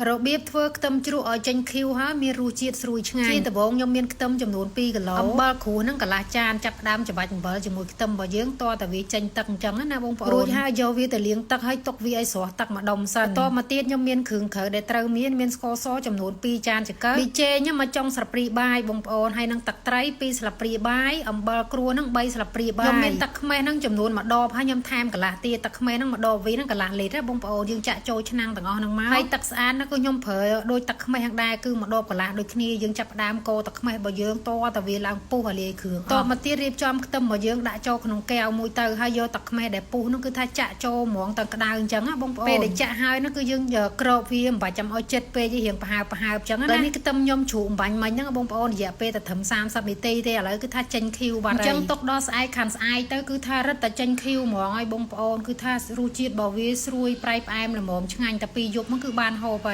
របៀបធ្វើខ្ទឹមជ្រក់ឲ្យចេញខៀវហើយមានរសជាតិស្រួយឆ្ងាញ់ជាដំបូងខ្ញុំមានខ្ទឹមចំនួន2គីឡូអំបិលគ្រួសហ្នឹងកន្លះចានចាប់ផ្ដើមច្របាច់អំបិលជាមួយខ្ទឹមរបស់យើងតតែវាចេញទឹកអញ្ចឹងណាបងប្អូនរួចហើយយកវាទៅលាងទឹកហើយទុកវាឲ្យស្រស់ទឹកម្ដុំសិនបន្តមកទៀតខ្ញុំមានគ្រឿងក្រៅដែលត្រូវមានមានស្ករសចំនួន2ចានចង្កឹះប៊ីចេងខ្ញុំមកចុងស្លាបព្រាបាយបងប្អូនហើយនឹងទឹកត្រី2ស្លាបព្រាបាយអំបិលគ្រួសហ្នឹង3ស្លាបព្រាបាយខ្ញុំមានទឹកខ្មេះហ្នឹងចំនួន1ដបហើយខ្ញុំថែមកន្លះទៀតទឹកខ្មេះហ្នឹង1ដបវីហ្នឹងកន្លះលីត្រណាបងប្អូនយើងចាក់ចូលឆ្នាំងទាំងអស់ហ្នឹងមកហើយទឹកស្អាតហ្នឹងក៏ខ្ញុំប្រើដូចទឹកខ្មេះហ្នឹងដែរគឺ1ដបកន្លះដូចគ្នាយើងចាប់ផ្ដើមកូរទឹកខ្មេះរបស់យើងតតែវាឡើងពុះឲ្យលាយគ្រឿងតមកទៀតរៀបចំខ្ទឹមរបស់យើងដាក់ចូលក្នុងកែវមួយទៅហើយយកទឹកខ្មេះដែលពុះហ្នឹងគឺថាចាក់ចូលហ្មងទាំងក្តៅអញ្ចឹងណាបងប្អូនពេលដែលចាក់ហើយហ្នឹងគឺយើងក្របវាមិនបាច់ចាំឲ្យចិត្តពេកទេរៀងប្រហើបប្រហើបអញ្ចឹងណានេះខ្ទឹមខ្ញុំជ្រូកអំបាញ់មិញហ្នឹងបងប្អូនរយៈពេលតែត្រឹម30នាទីទេឥឡូវគឺថាចេញខៀវបាត់ហើយអញ្ចឹងទុកដល់ស្អែកខាន់ស្អែកទៅគឺថារឹតតែចេញខៀវហ្មងហើយបងប្អូនគឺថារសជាតិរបស់វាស្រួយប្រៃផ្អែមល្មមឆ្ងាញ់តែពីរយប់ហ្នឹងគឺបានហូបហើយ។